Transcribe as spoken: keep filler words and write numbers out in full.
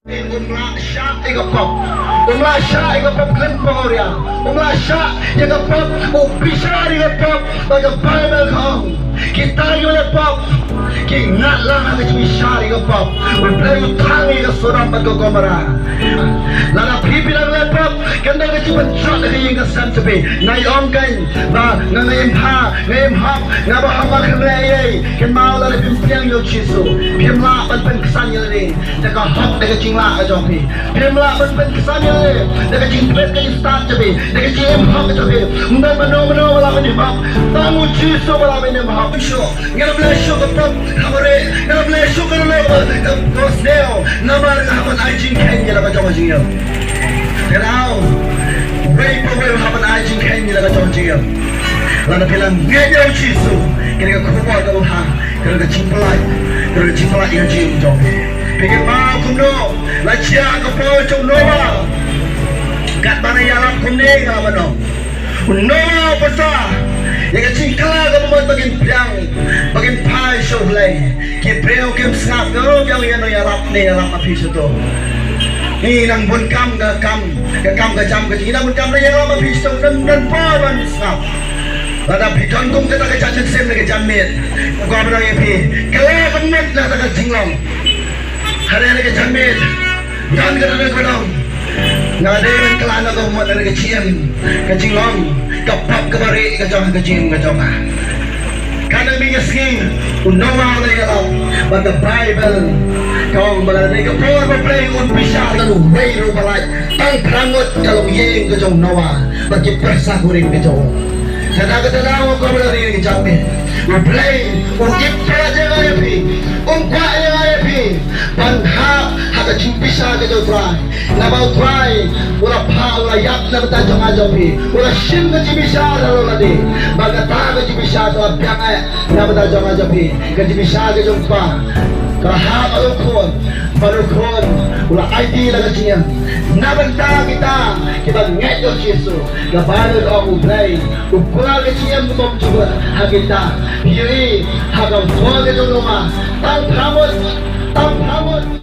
Um lah shah ïa ka pop. Um lah shah ïa ka pop khlem pang awria. Um lah shah ïa ka pop, u bishar ïa ka pop. Ba ka Baibl ka ong, kita kiba leh pop ki ngat lang ha ka jingbishar ïa ka pop. U Blei u thang ïa ka Sodom bad ka Gomorrah. Lada phi phi dang leh pop, kan don ka jingpynjot ha ka ïing ka sem jong phi. Nai ong kein ba nga, nga im ha, nga im hok, nga ba hok, nga khlem leh ei ei. Kynmaw, lada phim pdiang ïa u Jisu, phim lah ban pynksan ïa lade da ka hok, da ka jinglah ka jong phi. Phim lah ban pynksan ïa lade da ka jingpeit ka jingstad jong phi, da ka jingim hok jong phi. Ym don mano mano ba lah ban im hok, tang u Jisu ba lah ban im hok. Shuh, ngan ym leh shuh ka pop kaba rieh, ngan ym leh shuh ka lok ba ka bos neo, namar nga hap ban ai jingkheiñ ïa la ka jong ka jingim. Kynmaw, wei pa wei u hap ban ai jingkheiñ ïa la ka jong ka jingim. Lada phi la ngeit ïa u Jisu, kane ka khubor kaba bha, kane ka jingpyllait, kane ka jingpyllait ïa ka jingim jong phi. Phi kynmaw kumno la jia ka por jong u Noah. Katba nga ïalap kumne nga la ban ong, u Noah u pyrta ïa ka jingkylla kaba mut ba kin pdiang, ba kin phai sha U Blei. Ki briew kim sngap, ki ong ïa u Noah ïalap ne ïalap ma phi shuh to. Ngi nang bun kam ka kam, ka kam ka jam ka jingim, nang bun kam ne ïalap ma phi shuh to, nang nang ba ban sngap. Lada phi don kum kata ka jait mynsiem ne ka jait miet, nga kwah ban ong ïa phi, kylla ka mut na kata ka jinglong. Hynrei ka jait miet, don kata ka dong. Nga dei ban kylla na ka mut na ka jingim, ka jinglong, ka pop kaba rieh ka jong ka jingim ka jong nga. Ka dang mih ka sngi, u Noah u la ïalap, bad ka Baibl ka ong ba la dei ka por ba Blei un bishar ïa uwei ruh uba lait, tang phra ngut ka longïing ka jong u Noah bad ki pyrsa kurim ka jong u. Te da kata daw ko ba la ri ka jingim, U Blei u ïeit palat ïa nga ïa phi, um kwah ïa nga ïa phi ban hap ha ka jingbishar ka jong U Trai. Naba U Trai u la phah, u la ïap na bynta jong nga jong phi, u la shim ka jingbishar halor lade. Bad kata ka jingbishar ka la biang eh na bynta jong nga jong phi. Ka jingbishar ka jong U Kpa ka la hap halor u Khun, bad u Khun u la aiti ïa la ka jingim na bynta kita kiba ngeit ïa u Jisu. Ka Baibl ka ong U Blei u kular ka jingim kaba bymjukut ha kita. Phi ïohi ha ka por ka jong u Noah, tang phra ngut, tang phra ngut.